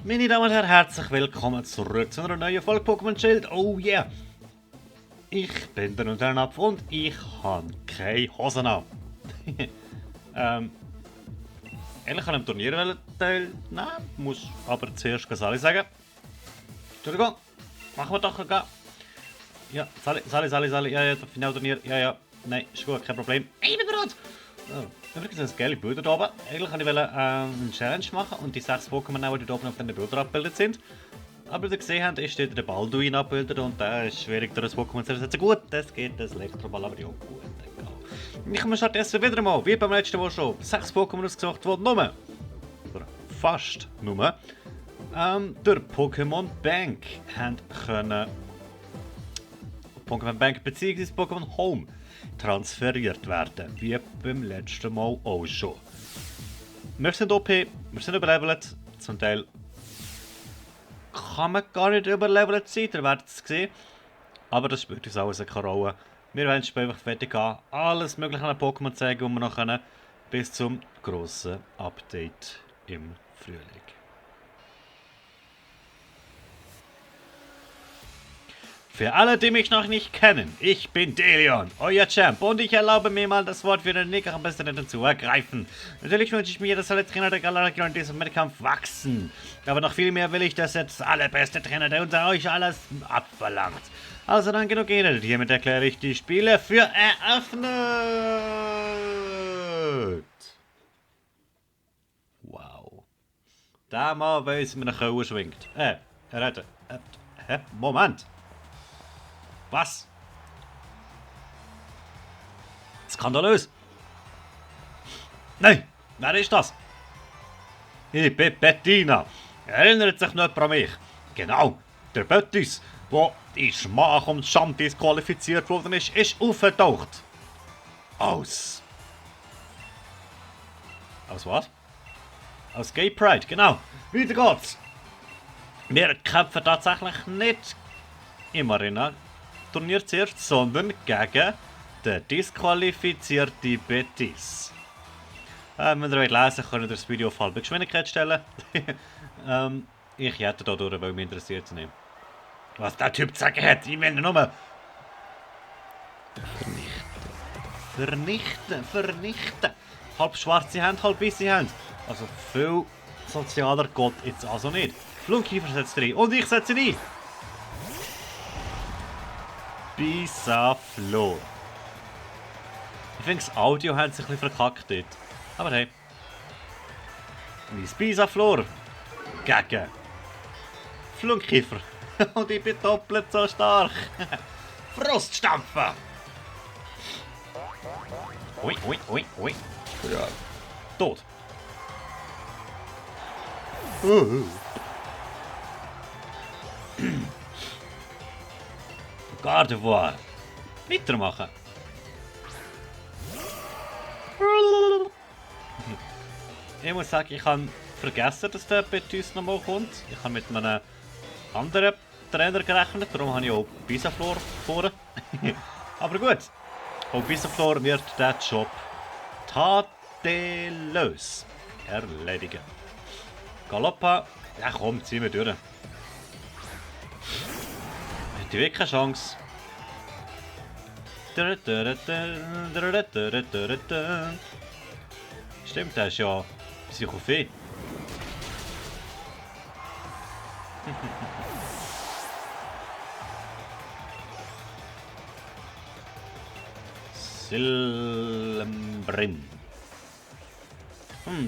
Meine Damen und Herren, herzlich willkommen zurück zu einer neuen Folge Pokémon Schild. Oh yeah! Ich bin der Unternapf und ich habe keine Hosen an. Eigentlich kann ich am Turnier teilnehmen, muss aber zuerst Sali sagen. Entschuldigung, machen wir doch gar. Ja, Sali, ja, Finale Turnier, ja, nein, ist gut, kein Problem. Ich bin bereit! Oh, übrigens sind das geile Bilder da oben. Eigentlich wollte ich eine Challenge machen und die 6 Pokémon, die da oben auf den Bildern abgebildet sind. Aber wie ihr gesehen habt, ist dort der Balduin abgebildet und der ist schwierig durch das Pokémon zu ersetzen. Gut, das geht, das Elektroball, aber ja, gut, egal. Ich habe mir stattdessen wieder mal, wie beim letzten Mal schon, 6 Pokémon ausgesucht, die nur, oder fast nur, durch Pokémon Bank haben können, Pokémon Bank bzw. Pokémon Home transferiert werden, wie beim letzten Mal auch schon. Wir sind OP, wir sind überlevelt, zum Teil kann man gar nicht überlevelt sein, ihr werdet es sehen. Aber das spielt uns alles keine Rolle. Wir wollen das Spiel einfach fertig haben, alles mögliche an Pokémon zeigen, die wir noch können, bis zum grossen Update im Frühling. Für alle, die mich noch nicht kennen, ich bin Delion, euer Champ, und ich erlaube mir mal das Wort für den nächsten Präsidenten zu ergreifen. Natürlich wünsche ich mir, dass alle Trainer der Galaxie in diesem Wettkampf wachsen. Aber noch viel mehr will ich, dass jetzt alle beste Trainer, der unter euch alles abverlangt. Also dann genug geredet, hiermit erkläre ich die Spiele für eröffnet. Wow. Der Mann weiss, wie man eine Keule schwingt. Moment. Was? Skandalös! Nein! Wer ist das? Ich bin Bettina. Erinnert sich nicht an mich? Genau, der Bettis, der in Schmach und Scham disqualifiziert worden ist aufgetaucht. Aus was? Aus Gay Pride, genau. Weiter geht's. Wir kämpfen tatsächlich nicht im Arena-Turnier zuerst, sondern gegen den disqualifizierten Betis. Wenn ihr lesen wollt, könnt ihr das Video auf halbe Geschwindigkeit stellen. Ich hätte da durch, weil mich interessiert es nicht. Was der Typ zu sagen hat, ich will nur vernichten. Halb schwarze Hände, halb weiße Hände. Also viel sozialer geht jetzt also nicht. Flunkiefer setzt rein und ich setze rein. Bisaflor. Ich finde, das Audio hat sich ein bisschen verkackt dort. Aber hey. Mein Bisaflor gegen Flunkiefer. Und ich bin doppelt so stark. Froststampfen! Ui. Ja. Tot. Gardevoir. Weitermachen. Ich muss sagen, ich habe vergessen, dass der Betis nochmal kommt. Ich habe mit einem anderen Trainer gerechnet, darum habe ich auch Bisaflor vorne. Aber gut, auch Bisaflor wird den Job tadellos erledigen. Galoppa, ja komm, ziehen wir durch. Hat wirklich keine Chance. Stimmt, das ist ja Psychophie. Silbrin.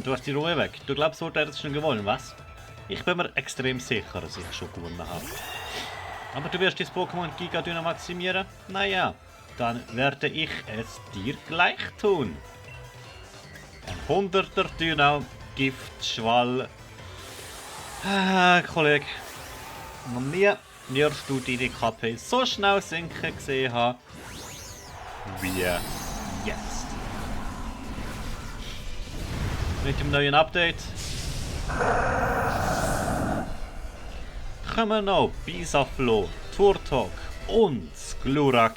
Du hast die Ruhe weg. Du glaubst, du hättest schon gewonnen, was? Ich bin mir extrem sicher, dass ich schon gewonnen habe. Aber du wirst das Pokémon Giga Dynamax maximieren? Naja, dann werde ich es dir gleich tun. Ein 100er Dynamo Giftschwall. Kollege, noch nie wirst du deine KP so schnell sinken gesehen haben wie jetzt. Mit dem neuen Update kommen noch Bisaflor, Turtok und Glurak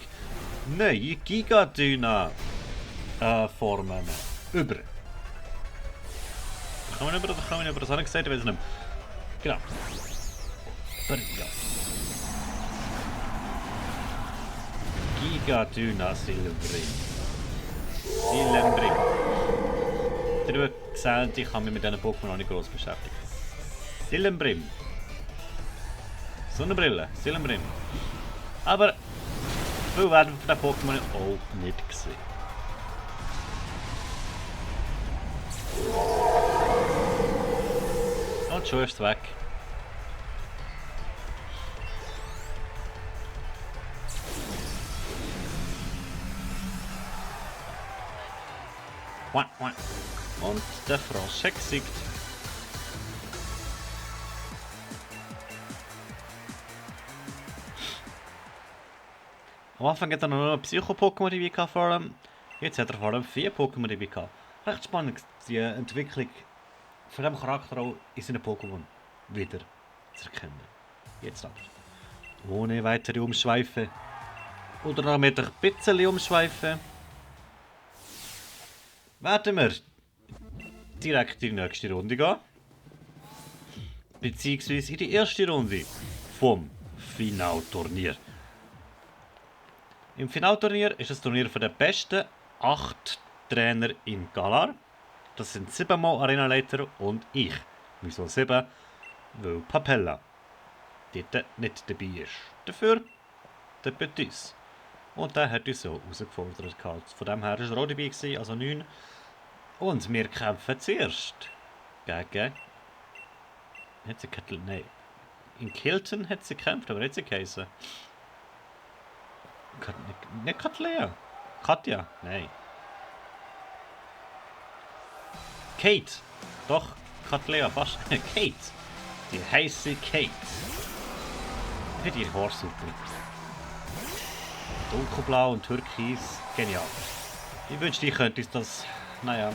neue Gigadyna Formen über. Da kommen wir über, das habe ich gesagt, ich weiß nicht. Genau. Aber ja. Gigadyna Silvrim. Silembrim. Ihr habt gesehen, ich habe mich mit diesen Pokémon noch nicht groß beschäftigt. Silembrim. Sonnenbrille, Silembrim. Aber viel werden von diesen Pokémon auch nicht gesehen. Und schon ist es weg. Und der Frosch hat gesiegt. Am Anfang hat er noch Psycho-Pokémon dabei gehabt, vor allem. Jetzt hat er vor allem 4 Pokémon dabei gehabt. Recht spannend, die Entwicklung von diesem Charakter auch in seinen Pokémon wieder zu erkennen. Jetzt aber. Ohne weitere Umschweife. Oder noch mit ein bisschen Umschweife. Werden wir direkt in die nächste Runde gehen. Beziehungsweise in die erste Runde vom Finalturnier. Im Finalturnier ist das Turnier für den besten 8 Trainer in Galar. Das sind 7 Mal Arenaleiter und ich. Wieso 7? Weil Papella dort nicht dabei ist. Dafür der Betis. Und der hat uns so herausgefordert. Von dem her war er auch dabei, also 9. Und wir kämpfen zuerst gegen... Hat sie nein. In Kilton hat sie gekämpft, aber hat sie geheißen. Nicht Katlea. Katja, nein. Kate. Doch, Katlea, fast. Kate. Die heiße Kate. Wie die Haare super. Dunkelblau und Türkis. Genial. Ich wünschte, ich könnte das... Naja,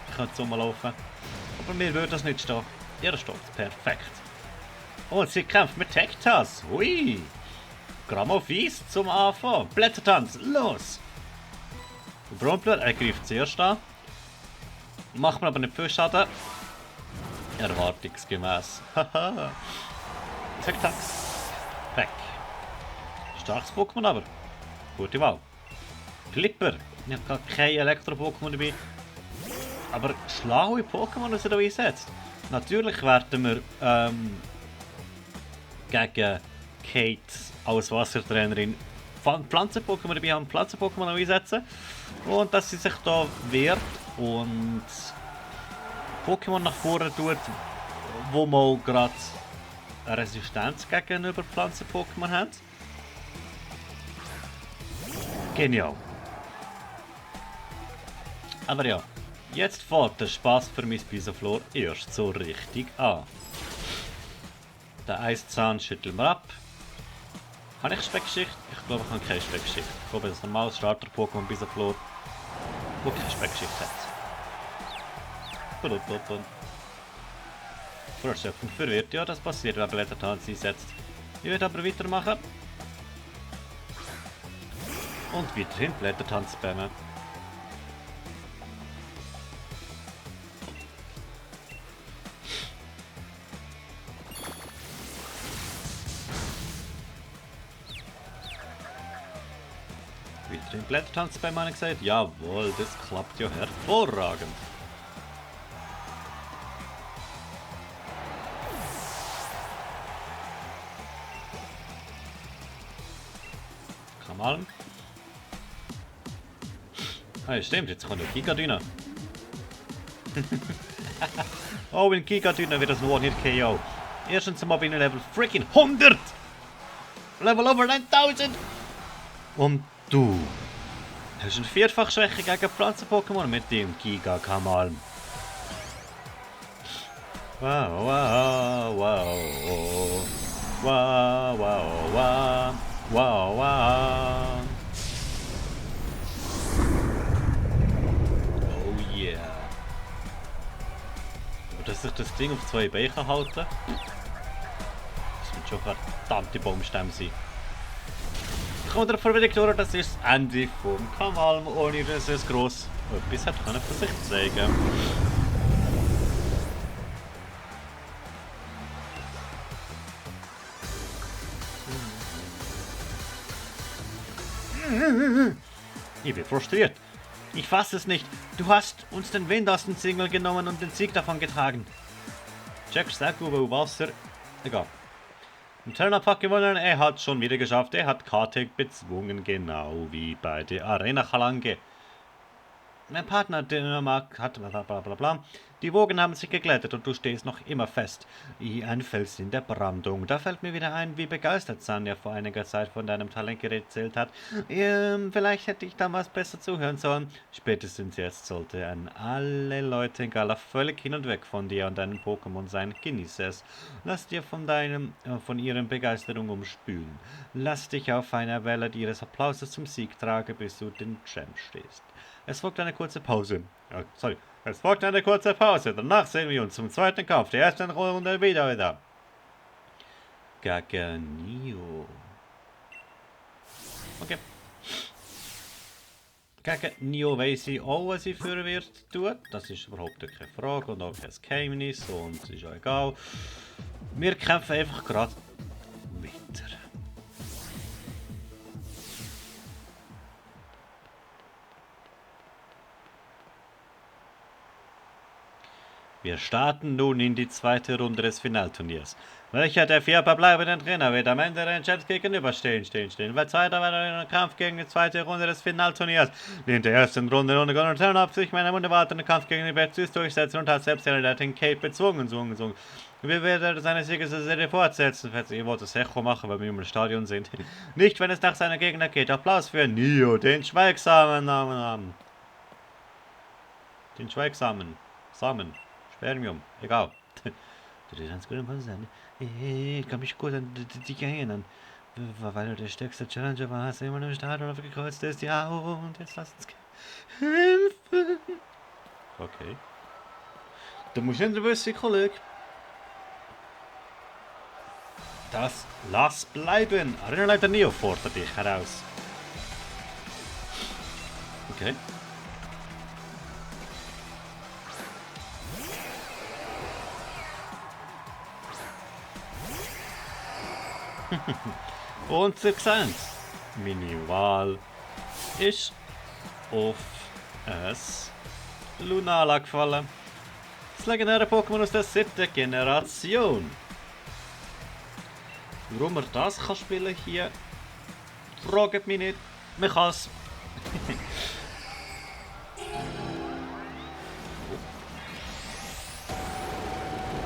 ich könnte so mal laufen. Aber mir würde das nicht stehen. Ihr steht perfekt. Und sie kämpft mit Tektas. Hui! Grammophis zum Anfang. Blättertanz, los! Brunblut greift zuerst an. Macht mir aber nicht viel Schaden. Erwartungsgemäß. Haha. Tic-Tacs. Weg. Starkes Pokémon aber. Gute Wahl. Clipper. Ich habe gar kein Elektro-Pokémon dabei. Aber schlaue Pokémon, die er hier einsetzt. Natürlich werden wir gegen Kate als Wassertrainerin Pflanzen-Pokémon dabei haben, Pflanzen-Pokémon einsetzen. Und dass sie sich da wehrt und Pokémon nach vorne tut, wo mal gerade eine Resistenz gegenüber Pflanzen-Pokémon haben. Genial. Aber ja, jetzt fängt der Spaß für mein Bisaflor erst so richtig an. Den Eiszahn schütteln wir ab. Habe ich Speckschicht? Ich glaube, ich habe keine Speckschicht. Ich glaube, das ist ein normales Starter-Pokémon Bisaflor, wo keine Speckschicht hat. Verschöpfung verwirrt, ja, das passiert, wenn Blättertanz einsetzt. Ich werde aber weitermachen. Und weiterhin Blättertanz spammen. Weiterhin Blättertanz spammen, habe ich gesagt. Jawohl, das klappt ja hervorragend. Kamalm. Ah, ja, stimmt, jetzt kommt der Gigadyna. Oh, in Gigadyna wird das nur nicht KO. Erstens mal bin ich Level freaking 100! Level over 9000! Und du hast eine Vierfachschwäche gegen Pflanzen-Pokémon mit dem Giga-Kamalm. Wow, wow, wow. Wow, wow, wow. Wow, wow. Oh yeah. Aber dass sich das Ding auf 2 Beinen halten kann, das wird schon verdammte Baumstämme sein. Ich komme davon wieder durch, das ist das Ende vom Kamalm, ohne dass es gross etwas hat von sich zeigen. Ich bin frustriert. Ich fasse es nicht. Du hast uns den Wind aus den Segeln genommen und den Sieg davon getragen. Jack sagt über Wasser. Egal. Im Turn-Up hat gewonnen. Er hat schon wieder geschafft. Er hat Kartik bezwungen, genau wie bei der Arena Chalange. Mein Partner Dänemark hat blablabla. Die Wogen haben sich geglättet und du stehst noch immer fest, wie ein Fels in der Brandung. Da fällt mir wieder ein, wie begeistert Sanja vor einiger Zeit von deinem Talent erzählt hat. Vielleicht hätte ich damals besser zuhören sollen. Spätestens jetzt sollte an alle Leute in Gala völlig hin und weg von dir und deinen Pokémon sein. Genieße es. Lass dir von ihren Begeisterung umspülen. Lass dich auf einer Welle ihres Applauses zum Sieg tragen, bis du den Champ stehst. Es folgt eine kurze Pause. Es folgt eine kurze Pause. Danach sehen wir uns zum zweiten Kampf der ersten Runde wieder. Gaganio. Okay. Gaganio weiss ich auch, was ich für wird tun. Das ist überhaupt keine Frage und auch kein Geheimnis und ist auch egal. Wir kämpfen einfach gerade weiter. Wir starten nun in die zweite Runde des Finalturniers. Welcher der 4 verbleibenden Trainer wird am Ende den Champs gegenüberstehen? Weil zweiter war der Kampf gegen die zweite Runde des Finalturniers. In der ersten Runde Gunnar Turn-Up sich meinem unerwarteten Kampf gegen den Betzus durchsetzen und hat selbst den Kate bezwungen. Wir werden seine Siegesserie fortsetzen, falls ihr wollt das Echo machen, weil wir im Stadion sind. Nicht, wenn es nach seiner Gegner geht. Applaus für Nio, den schweigsamen Namen. Den schweigsamen Samen. Spermium, egal. Du kannst gut sein. Ich kann mich gut an dich erinnern. Weil du der stärkste Challenger warst, immer im Stadion aufgekreuzt ist. Ja, und jetzt lass uns kämpfen. Okay. Du musst nicht wissen, Kollege. Das lass bleiben. Arena leider Neo fordert dich heraus. Okay. Und ihr seht, meine Wahl ist auf es Lunala gefallen. Das legendäre Pokémon aus der 7. Generation. Warum man das kann spielen hier, fragt mich nicht. Man kann es.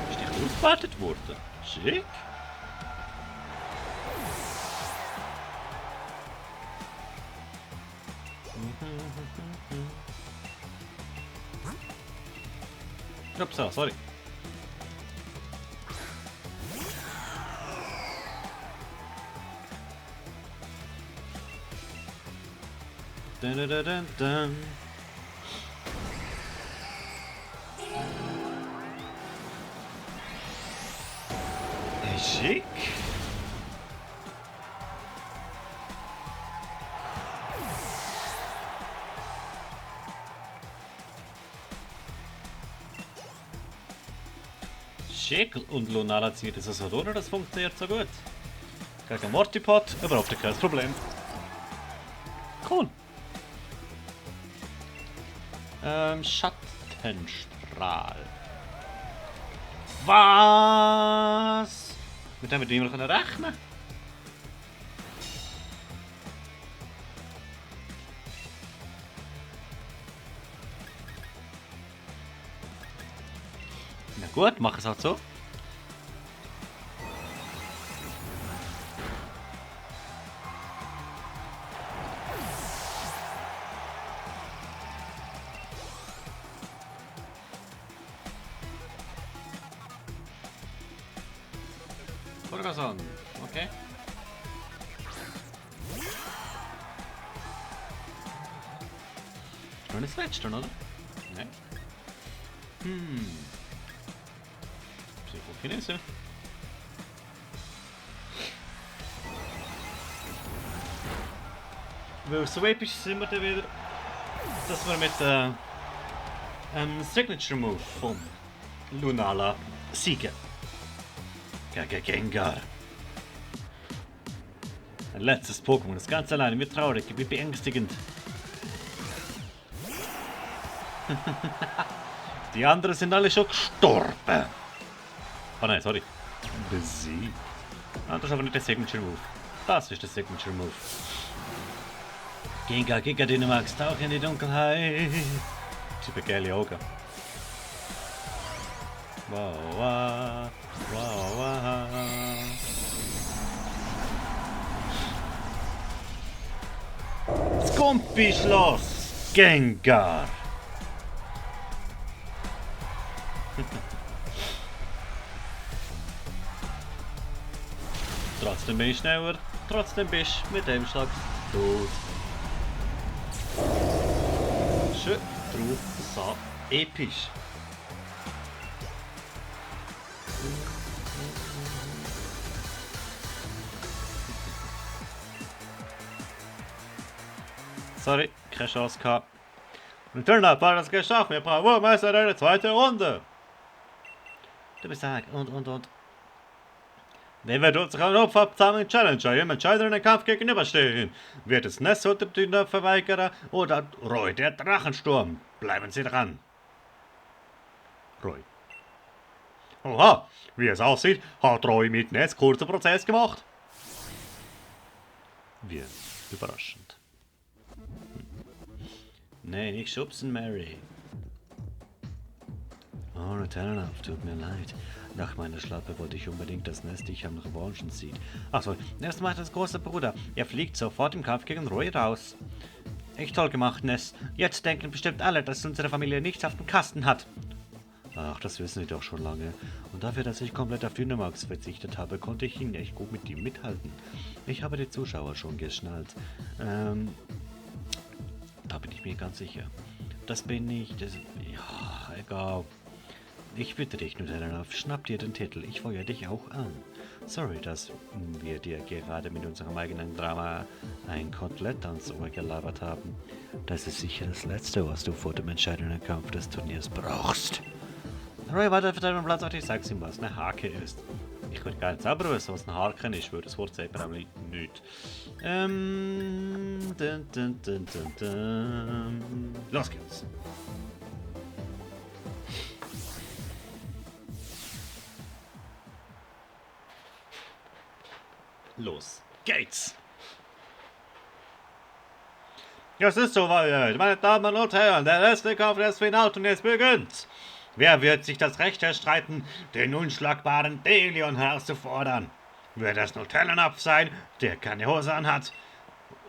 Ist nicht aufgewertet worden? Schick. Upsa, sorry. Dun, dun, dun, dun. Schick. Schick und Lunala zieht es so durch, das funktioniert so gut. Gegen Mortipod, überhaupt kein Problem. Cool. Schattenstrahl. Was? Mit dem wir immer rechnen. Na gut, mach es halt so. Corazon, okay. Schon das letzte, oder? Nein. Psychokinese. Weil so episch sind wir dann wieder, dass wir mit Signature Move von Lunala siegen. Gegen Gengar. Ein letztes Pokémon ist ganz alleine, wie traurig, wie beängstigend. Die anderen sind alle schon gestorben. Oh nein, sorry. Besiegt. Ah, das ist aber nicht der Signature Move. Das ist der Signature Move. Giga, Giga Dynamax, tauch in die Dunkelheit. Super geile Augen. Wow, wow, wow, wow. Scumpi-Schloss, Gengar. Trotzdem bin ich schneller, trotzdem bist du mit dem Schlag tot. Schön drauf, so episch. Sorry, keine Chance gehabt. Und Turn-Up war das geschafft, wir brauchen Meister eine zweite Runde. Du bist arg und. Wer wird unserer Opferabzahlung Challenger im entscheidenden Kampf gegenüberstehen? Wird es Ness der Dünner-Verweigerer oder Roy, der Drachensturm? Bleiben Sie dran. Roy. Oha, wie es aussieht, hat Roy mit Ness kurzen Prozess gemacht. Wie überraschend. Nee, nicht schubsen, Mary. Oh, Return-Up, tut mir leid. Nach meiner Schlappe wollte ich unbedingt, dass Ness dich am Revanchen sieht. Achso, Ness macht das große Bruder. Er fliegt sofort im Kampf gegen Roy raus. Echt toll gemacht, Ness. Jetzt denken bestimmt alle, dass unsere Familie nichts auf dem Kasten hat. Ach, das wissen sie doch schon lange. Und dafür, dass ich komplett auf Dynamax verzichtet habe, konnte ich ihn echt gut mit ihm mithalten. Ich habe die Zuschauer schon geschnallt. Da bin ich mir ganz sicher. Das bin ich. Das, ja, egal. Ich bitte dich, Nutella, schnapp dir den Titel. Ich feuer dich auch an. Sorry, dass wir dir gerade mit unserem eigenen Drama ein Kotelett ans Ohr gelabert haben. Das ist sicher das Letzte, was du vor dem entscheidenden Kampf des Turniers brauchst. Roy, warte auf deinem Platz, ich sag's ihm, was eine Hake ist. Ich würde gerne selber wissen, was ein Haken ist, würde das Wort selber nämlich nicht. Los geht's. Los geht's! Es ist soweit, meine Damen und Herren, der letzte Kampf des Finalturniers beginnt. Wer wird sich das Recht erstreiten, den unschlagbaren Delion herauszufordern? Wird es Nutellenapf sein, der keine Hose anhat?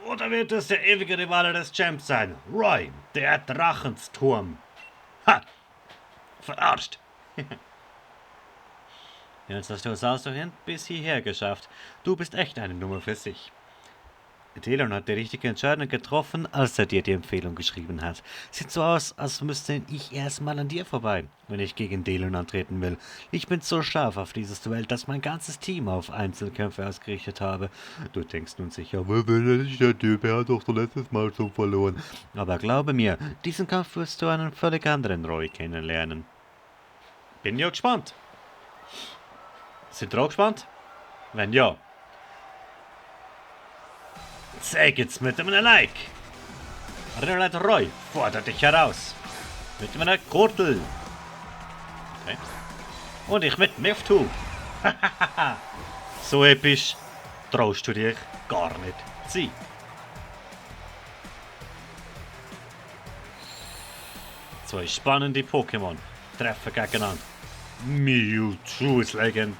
Oder wird es der ewige Rivale des Champs sein, Roy, der Drachensturm? Ha! Verarscht! Jetzt hast du es ausgehend bis hierher geschafft. Du bist echt eine Nummer für sich. Delion hat die richtige Entscheidung getroffen, als er dir die Empfehlung geschrieben hat. Sieht so aus, als müsste ich erstmal an dir vorbei, wenn ich gegen Delion antreten will. Ich bin so scharf auf dieses Duell, dass mein ganzes Team auf Einzelkämpfe ausgerichtet habe. Du denkst nun sicher, wer will nicht der Typ, er hat doch letztes Mal schon verloren. Aber glaube mir, diesen Kampf wirst du einen völlig anderen Roy kennenlernen. Bin ja gespannt. Sind ihr auch gespannt? Wenn ja, zeig jetzt mit einem Like. Ronald Roy fordert dich heraus. Mit einem Gürtel. Okay. Und ich mit Mewtwo. So episch traust du dich gar nicht sein. Zwei spannende Pokémon treffen gegeneinander. Mewtwo ist Legend.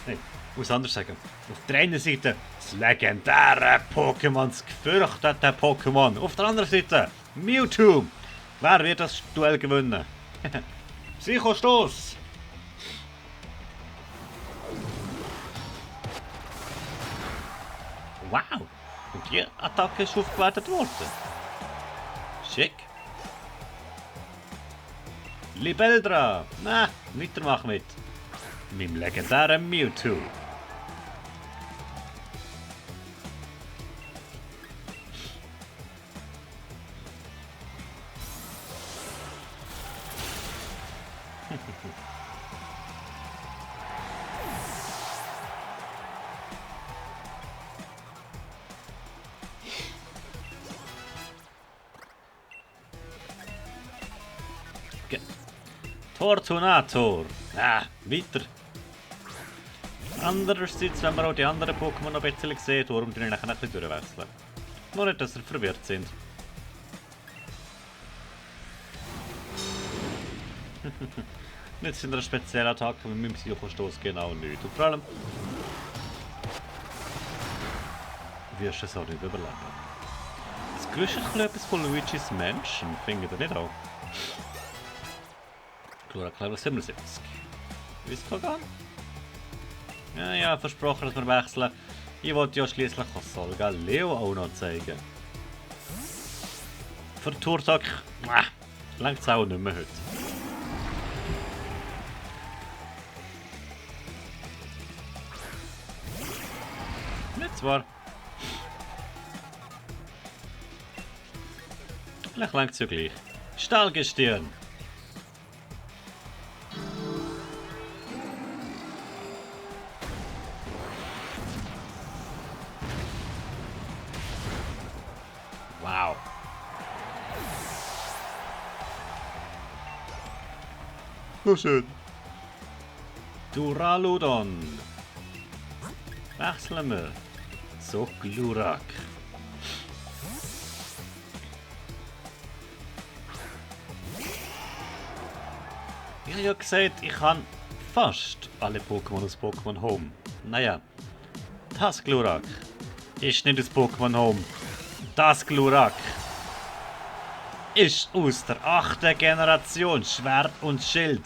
Nein, ich muss anders sagen. Auf der einen Seite das legendäre Pokémon, das gefürchtete Pokémon. Auf der anderen Seite Mewtwo. Wer wird das Duell gewinnen? Psychostoß! Wow! Und die Attacke ist aufgewertet worden. Schick. Libeldra! Na, weitermach mit. Mit dem legendären Mewtwo. Fortunator. Weiter. Andererseits, wenn wir auch die anderen Pokémon noch ein bisschen sehen, darum tun wir nachher ein bisschen durchwechseln. Nur nicht, dass wir verwirrt sind. Nicht sind eine spezielle Attacke mit meinem Psychostoß genau nicht. Und vor allem wirst du es auch nicht überleben. Das Geräusch ist etwas von Luigis Menschen, findet ihr nicht auch? Glurak Level 77. Viscogan? Ja, versprochen, dass wir wechseln. Ich wollte ja schließlich Solga Leo auch noch zeigen. Für den Tourtag langt es auch nicht mehr heute. Nicht zwar. Vielleicht langt es ja gleich. Stahlgestirn. Wow. So schön. Duraludon. Wechseln wir. So Glurak. Ich habe ja gesagt, ich kann fast alle Pokémon aus Pokémon Home. Naja, das Glurak ist nicht aus Pokémon Home. Das Glurak ist aus der 8. Generation Schwert und Schild.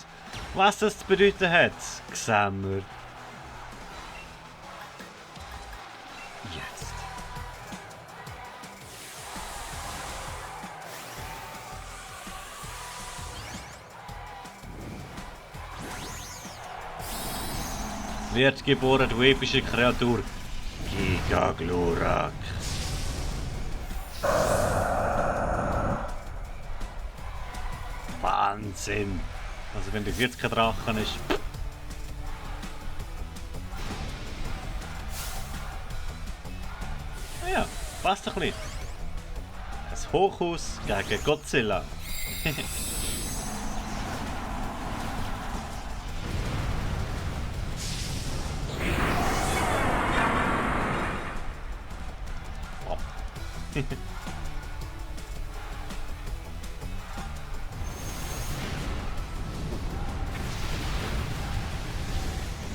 Was das zu bedeuten hat, sehen wir jetzt. Wird geboren, du epische Kreatur. Giga Glurak. Wahnsinn! Also wenn das jetzt kein Drachen ist. Naja, passt ein bisschen. Ein Hochhaus gegen Godzilla. Oh.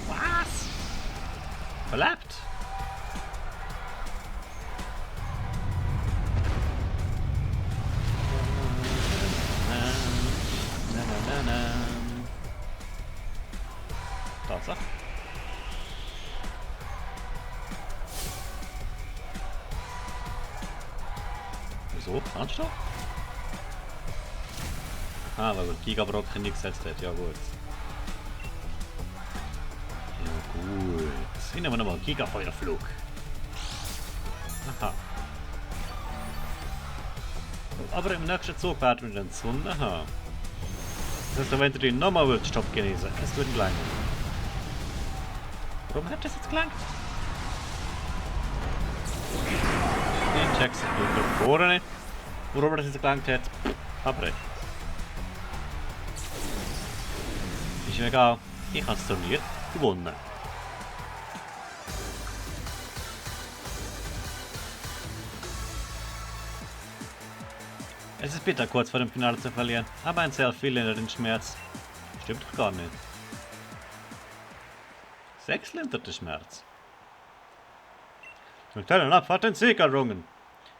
Was? Verlebt? Tatsache. Wieso? Kannst du? Weil er Gigabrocken nicht gesetzt hat. Ja gut. Ja gut. Ich nehme nochmal Gigafeuerflug. Aha. Aber im nächsten Zug werden wir dann die Sonne haben. Das heißt, wenn du den nochmal willst, Stopp genießen. Es wird lang. Warum hat das jetzt gelangt? Ich check's da vorne nicht. Warum das jetzt gelangt hat. Aber recht. Ist mir egal. Ich habe das Turnier gewonnen. Es ist bitter, kurz vor dem Finale zu verlieren, aber ein sehr viel den Schmerz. Stimmt doch gar nicht. 6 lindert der Schmerz. Mit Talonab hat den Sieg errungen.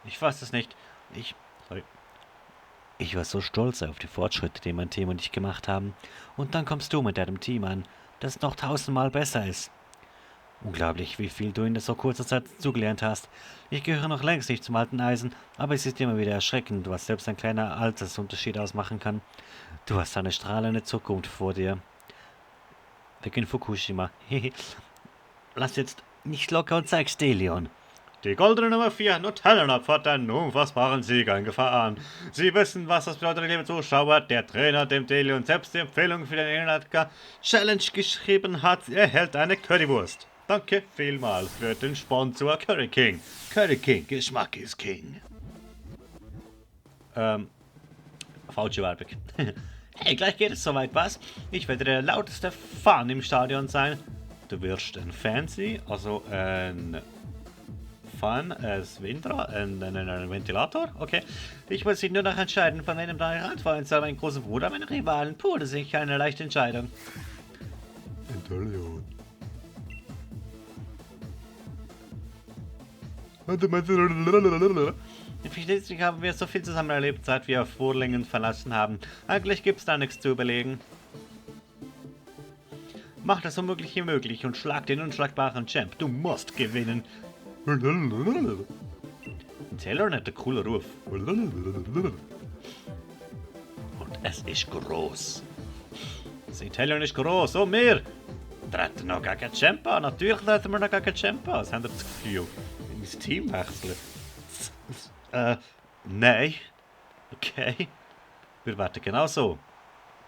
Ich weiß es nicht. Ich war so stolz auf die Fortschritte, die mein Team und ich gemacht haben. Und dann kommst du mit deinem Team an, das noch 1000-mal besser ist. Unglaublich, wie viel du in so kurzer Zeit zugelernt hast. Ich gehöre noch längst nicht zum alten Eisen, aber es ist immer wieder erschreckend, was selbst ein kleiner Altersunterschied ausmachen kann. Du hast eine strahlende Zukunft vor dir. Weg in Fukushima. Lass jetzt nicht locker und zeig's dir, Leon. Die goldene Nummer 4, Talonab, hat einen unfassbaren Sieg eingefahren. Sie wissen, was das bedeutet, liebe Zuschauer. Der Trainer hat dem Delion selbst die Empfehlung für den Inhaltker Challenge geschrieben hat, erhält eine Currywurst. Danke vielmals für den Sponsor Curry King. Curry King, Geschmack ist King. Falsche Werbung. Hey, gleich geht es soweit, was? Ich werde der lauteste Fan im Stadion sein. Du wirst ein Fancy, also ein Fan, das Winter, ein Ventilator, okay. Ich muss sich nur noch entscheiden, von wem da reinfallen soll, mein großer Bruder, meine Rivalen. Puh, das ist sicher eine leichte Entscheidung. Entschuldigung. Schließlich haben wir so viel zusammen erlebt, seit wir Vorlingen verlassen haben. Eigentlich gibt's da nichts zu überlegen. Mach das Unmögliche möglich und schlag den unschlagbaren Champ. Du musst gewinnen. Taylor hat einen coolen Ruf. Und es ist groß. Sie Taylor ist groß. Oh, wir treten noch gegen Champ an. Natürlich treten wir noch gegen Champ an. Was haben wir das Gefühl? Mein Team wechseln. Nein. Okay. Wir werden genauso,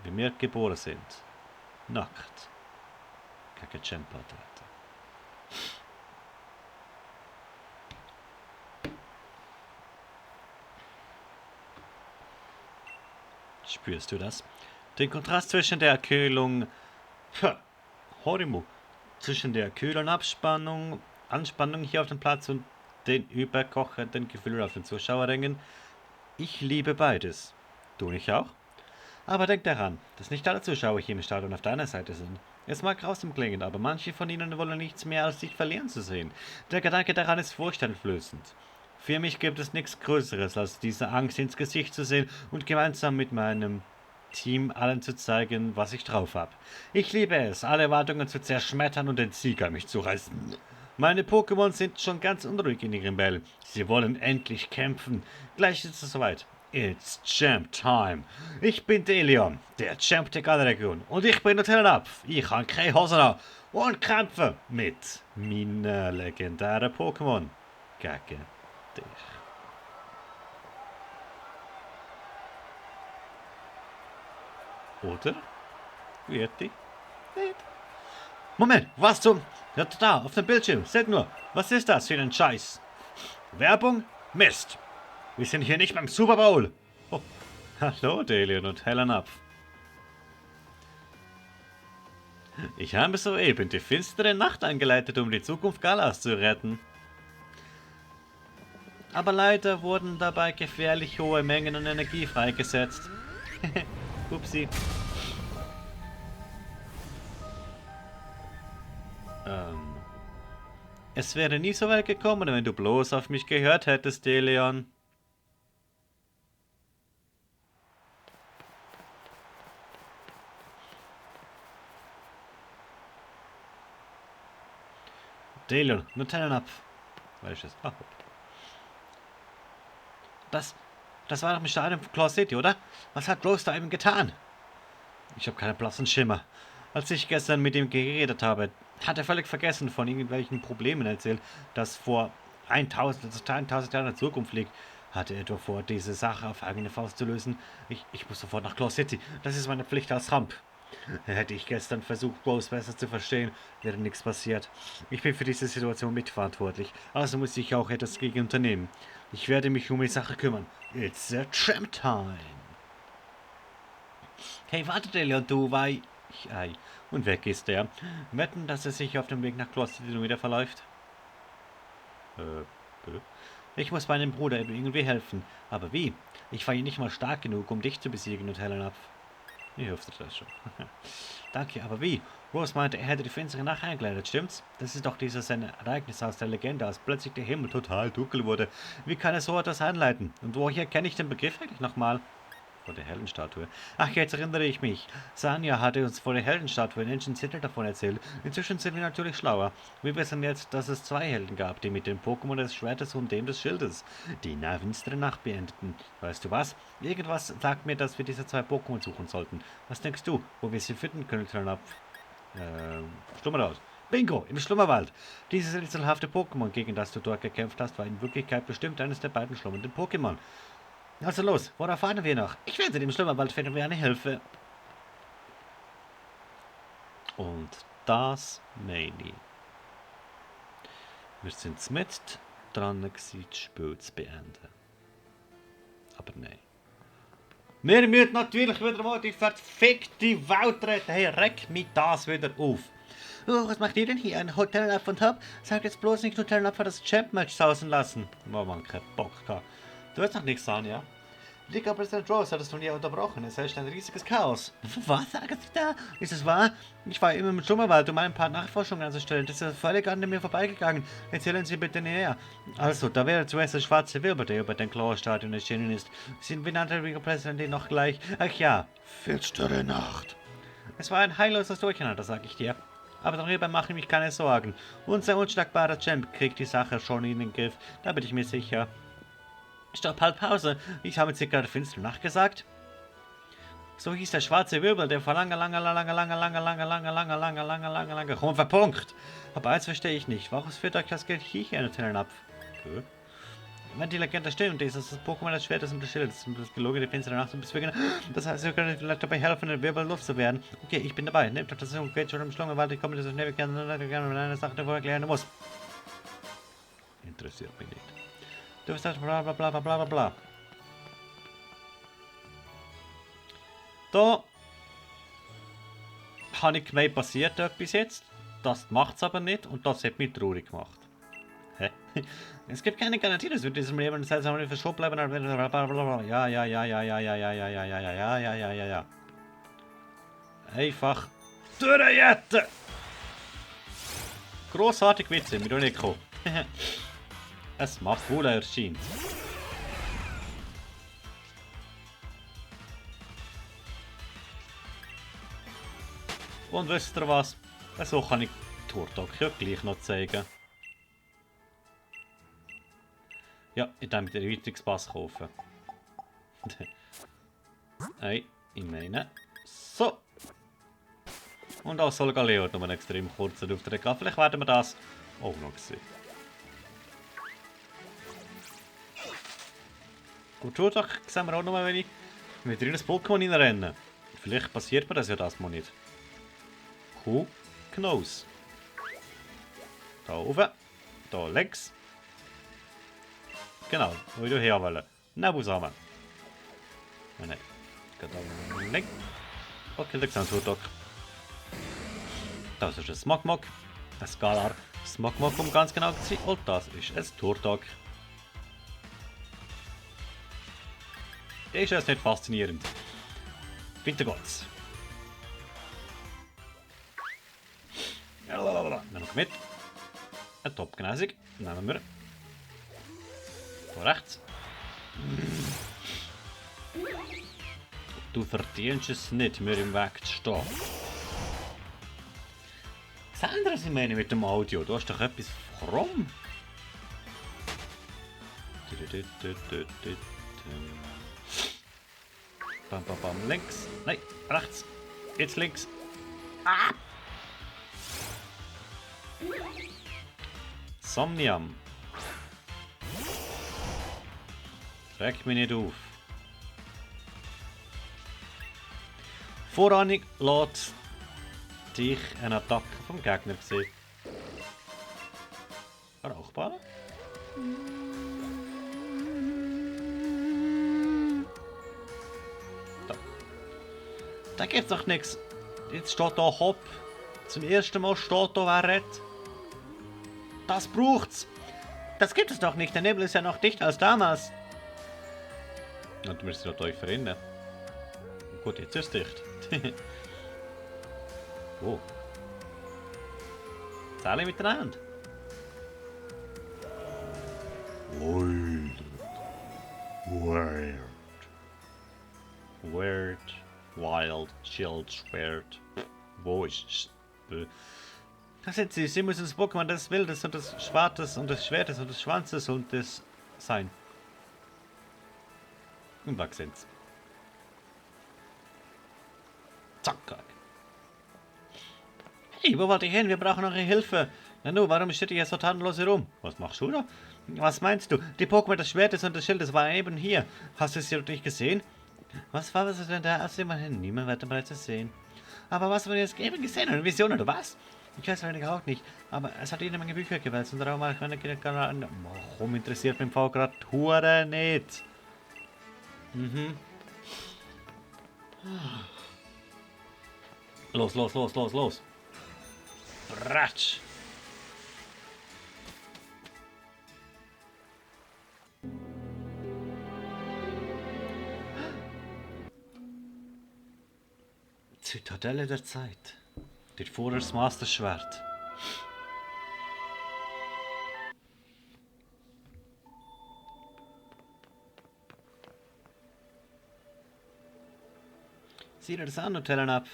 wie wir geboren sind. Nackt. Gegen Champ antreten. Spürst du das? Den Kontrast zwischen der Kühlung... Horimu. Zwischen der kühlen Anspannung hier auf dem Platz und den überkochenden Gefühlen auf den Zuschauerrängen. Ich liebe beides. Du nicht auch? Aber denk daran, dass nicht alle Zuschauer hier im Stadion auf deiner Seite sind. Es mag grausam klingen, aber manche von ihnen wollen nichts mehr, als dich verlieren zu sehen. Der Gedanke daran ist furchteinflößend. Für mich gibt es nichts Größeres, als diese Angst ins Gesicht zu sehen und gemeinsam mit meinem Team allen zu zeigen, was ich drauf habe. Ich liebe es, alle Erwartungen zu zerschmettern und den Sieg an mich zu reißen. Meine Pokémon sind schon ganz unruhig in ihrem Bell. Sie wollen endlich kämpfen. Gleich ist es soweit. It's Champ Time. Ich bin Delion, der Champ der Galregion. Und ich bin natürlich ab. Ich habe keine Hosen an und kämpfe mit meinen legendären Pokémon gegen dich. Oder? Wird die? Nicht. Moment, was zum... Ja, da, auf dem Bildschirm. Seht nur, was ist das für ein Scheiß? Werbung? Mist. Wir sind hier nicht beim Super Bowl. Oh, hallo, Delion und Helen ab. Ich habe soeben die finstere Nacht eingeleitet, um die Zukunft Galas zu retten. Aber leider wurden dabei gefährlich hohe Mengen an Energie freigesetzt. Upsi. Es wäre nie so weit gekommen, wenn du bloß auf mich gehört hättest, Delion. Delion, nur teilen ab. Welches? Oh. Das war doch im Stadion von Claw City, oder? Was hat Rose da eben getan? Ich habe keinen blassen Schimmer. Als ich gestern mit ihm geredet habe, hat er völlig vergessen, von irgendwelchen Problemen erzählt, das vor 1000 Jahren in der Zukunft liegt. Hatte er etwa vor, diese Sache auf eigene Faust zu lösen? Ich muss sofort nach Claw City. Das ist meine Pflicht als Ramp. Hätte ich gestern versucht, Rose besser zu verstehen, wäre nichts passiert. Ich bin für diese Situation mitverantwortlich, also muss ich auch etwas gegen unternehmen. Ich werde mich um die Sache kümmern. It's a Champ Time. Hey, warte, Delion, du Ei. Und weg ist er. Wetten, dass er sich auf dem Weg nach Claw City wieder verläuft? Ich muss meinem Bruder irgendwie helfen. Aber wie? Ich war hier nicht mal stark genug, um dich zu besiegen und Helen ab. Ich hoffe das schon. Danke, aber wie? Rose meinte, er hätte die finstere Nacht eingekleidet, stimmt's? Das ist doch dieses Ereignis aus der Legende, als plötzlich der Himmel total dunkel wurde. Wie kann er so etwas einleiten? Und woher kenne ich den Begriff eigentlich nochmal? Vor der Heldenstatue. Ach, jetzt erinnere ich mich. Sanja hatte uns vor der Heldenstatue in Ancient City davon erzählt. Inzwischen sind wir natürlich schlauer. Wir wissen jetzt, dass es zwei Helden gab, die mit dem Pokémon des Schwertes und dem des Schildes die finstere Nacht beendeten. Weißt du was? Irgendwas sagt mir, dass wir diese zwei Pokémon suchen sollten. Was denkst du, wo wir sie finden können? Schlummerhaus. Bingo, im Schlummerwald. Dieses rätselhafte Pokémon, gegen das du dort gekämpft hast, war in Wirklichkeit bestimmt eines der beiden schlummernden Pokémon. Also los, worauf fahren wir noch? Ich werde dem Schlummerwald finden wir eine Hilfe. Und das meine ich. Wir sind mit dran gewesen, das Spiel zu beenden. Aber nein. Wir müssen natürlich wieder mal die verfickte Welt retten. Hey, reck mich das wieder auf. Oh, was macht ihr denn hier? Ein Hotel ab und top? Sag jetzt bloß nicht Hotel ab für das Champ-Match sausen lassen. Oh man, kein Bock gehabt. Du wirst noch nichts sagen, ja? Liga Präsident Rose hat das Turnier unterbrochen. Es herrscht ein riesiges Chaos. Was sagen Sie da? Ist es wahr? Ich war immer im Schlummerwald, um ein paar Nachforschungen anzustellen. Das ist völlig an mir vorbeigegangen. Erzählen Sie bitte näher. Also, da wäre zuerst der schwarze Wirbel, der über den Chlorstadion erschienen ist. Sind wir nannte Liga Präsident den noch gleich? Ach ja. Finstere Nacht. Es war ein heilloses Durcheinander, sag ich dir. Aber darüber mache ich mich keine Sorgen. Unser unschlagbarer Champ kriegt die Sache schon in den Griff. Da bin ich mir sicher. Stopp, halt Pause. Ich habe jetzt gerade finstere Nacht gesagt. So hieß der schwarze Wirbel, der vor lange Rum verpunkt. Aber eins verstehe ich nicht. Warum führt euch das Geld hier ab? Okay. Wenn die Legende stimmt und ist, dass das Pokémon das Schwert ist und das Schild ist und das Geloge der finstere Nacht und bezwingen. Das heißt, wir können vielleicht dabei helfen, den Wirbel Luft zu werden. Okay, ich bin dabei. Nehmt doch das Geld schon im Schlungen, weil ich komme, dass ich schnell gerne eine Sache davor erklären muss. Interessiert mich nicht. Du bist das bla bla bla bla bla bla. Da habe ich gemeint, passiert etwas jetzt. Das macht es aber nicht und das hat mich traurig gemacht. Hä? Es gibt keine Garantie, dass wir diesem Leben seltsam verschoben bleiben. Ja. Einfach durchjetten! Grossartig Witze, mit Unico. Es macht wohl erscheint. Und wisst ihr was? So kann ich Turtok ja gleich noch zeigen. Ja, indem ich den Erweiterungspass kaufe. Nein, ich meine. So. Und auch soll Galeo noch einen extrem kurzen Auftrag haben. Vielleicht werden wir das auch noch sehen. Gut, Turtok sehen wir auch noch mal, wenn ich mit drin ein Pokémon reinrenne. Vielleicht passiert mir das ja das mal nicht. Who knows? Da oben, da links. Genau, wo du her wollen. Na, wo sind wir? Nein, geht da links. Okay, da sind wir. Das ist ein Smogmog. Ein Skalar Smogmog, um ganz genau zu sein. Und das ist ein Turtok. Der ist erst nicht faszinierend. Bitte geht's. Nehmen wir mit. Ein Top-Gneisig. Nehmen wir. Von rechts. Du verdienst es nicht, mir im Weg zu stehen. Das andere, was ich meine mit dem Audio, du hast doch etwas krumm. Bam, bam, bam, links. Nein, rechts. Jetzt links. Ah! Somnium. Reg mich nicht auf. Vorrangig lässt dich eine Attacke vom Gegner sehen. Rauchball? Da gibt's doch nichts. Jetzt steht da Hopp. Zum ersten Mal steht da wer rettet. Das braucht's. Das gibt es doch nicht. Der Nebel ist ja noch dichter als damals. Und du müsst euch verändern. Gut, jetzt ist es dicht. Oh. Jetzt alle miteinander. Weird. Wild. Shield. Schwert. Wo ist es? Das sind sie. Sie müssen das Pokémon des Wildes und des Schwartes und des Schwertes und des Schwanzes und des sein. Und da sind's. Zack. Hey, wo wollt ihr hin? Wir brauchen eure Hilfe. Na nu, warum steht ihr so tatenlos herum? Was machst du da? Was meinst du? Die Pokémon des Schwertes und des Schildes waren eben hier. Hast du sie doch nicht gesehen? Was war es denn da? Als jemand hin? Niemand wird bereits es sehen. Aber was wir jetzt eben gesehen? Eine Vision oder was? Ich weiß eigentlich auch nicht. Aber es hat jede Menge Bücher gewälzt und darum mache ich meine Kinder. Warum interessiert mich im Fall gerade Hure nicht? Los, los, los, los, los. Ratsch. Zitadelle der Zeit. Der Führers Masterschwert. Sieh dir das an und tellen ab.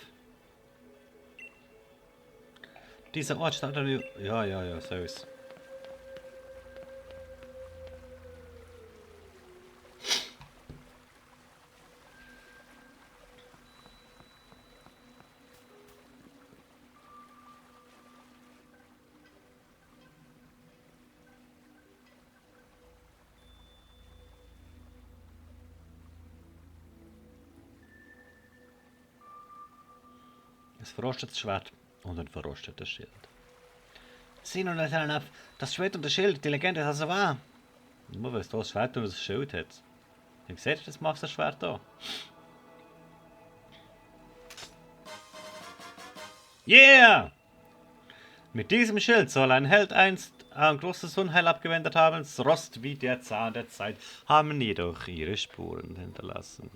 Dieser Ort steht an. Ja, so ist. Ein verrostetes Schwert und ein verrostetes Schild. Sieh nur nicht ab. Das Schwert und das Schild, die Legende ist also wahr. Nur weil es da das Schwert und das Schild hat. Wie seht ihr das Masterschwert da? Yeah! Mit diesem Schild soll ein Held einst ein großes Unheil abgewendet haben. Das Rost wie der Zahn der Zeit haben jedoch ihre Spuren hinterlassen.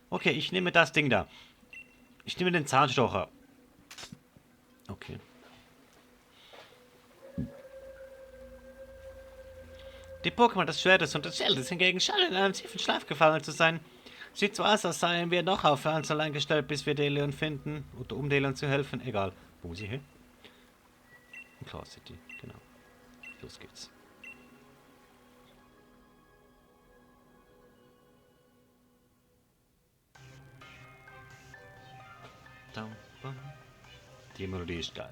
Okay, ich nehme das Ding da. Ich nehme den Zahnstocher. Okay. Die Pokémon des Schwertes und des Schildes hingegen scheinen in einem tiefen Schlaf gefallen zu sein. Sieht so aus, als seien wir noch auf uns allein gestellt, bis wir Delion finden. Oder um Delion zu helfen. Egal. Wo sie hin? In Claw City, genau. Los geht's. Die Melodie ist geil.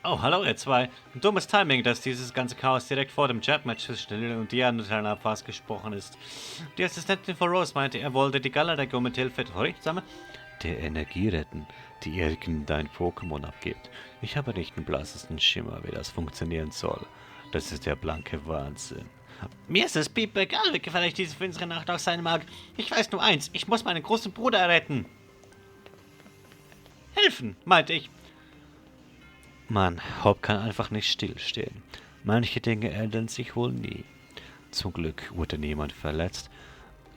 Oh, hallo ihr zwei. Ein dummes Timing, dass dieses ganze Chaos direkt vor dem Chatmatch zwischen Lillian und Diana fast gesprochen ist. Die Assistentin von Rose meinte, er wollte die Galaregion mit Hilfe der Energie retten, die irgendein Pokémon abgibt. Ich habe nicht den blassesten Schimmer, wie das funktionieren soll. Das ist der blanke Wahnsinn. Mir ist es piepe egal, wie gefährlich diese finstere Nacht auch sein mag. Ich weiß nur eins, ich muss meinen großen Bruder retten. Helfen, meinte ich. Mann, Hop kann einfach nicht stillstehen. Manche Dinge ändern sich wohl nie. Zum Glück wurde niemand verletzt.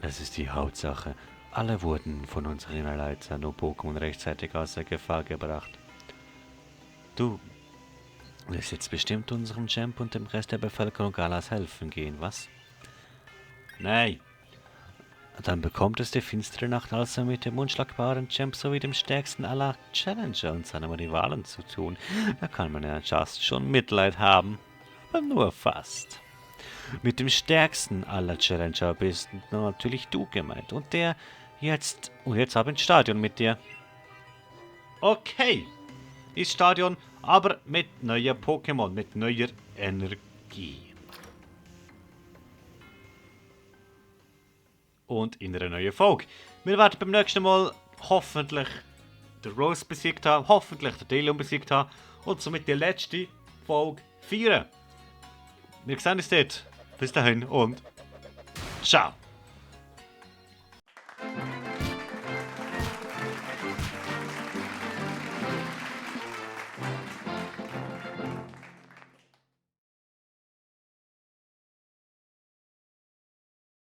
Das ist die Hauptsache. Alle wurden von unseren Leitern und Pokémon rechtzeitig außer Gefahr gebracht. Du willst jetzt bestimmt unserem Champ und dem Rest der Bevölkerung Galas helfen gehen, was? Nein. Dann bekommt es die finstere Nacht also mit dem unschlagbaren Champ sowie dem stärksten aller Challenger und seinem Rivalen zu tun. Da kann man ja fast schon Mitleid haben. Aber nur fast. Mit dem stärksten aller Challenger bist natürlich du gemeint. Und der jetzt ab ins Stadion mit dir. Okay. Ins Stadion, aber mit neuer Pokémon, mit neuer Energie. Und in einer neuen Folge. Wir werden beim nächsten Mal hoffentlich den Rose besiegt haben, hoffentlich den Delion besiegt haben und somit die letzte Folge feiern. Wir sehen uns dort. Bis dahin und ciao.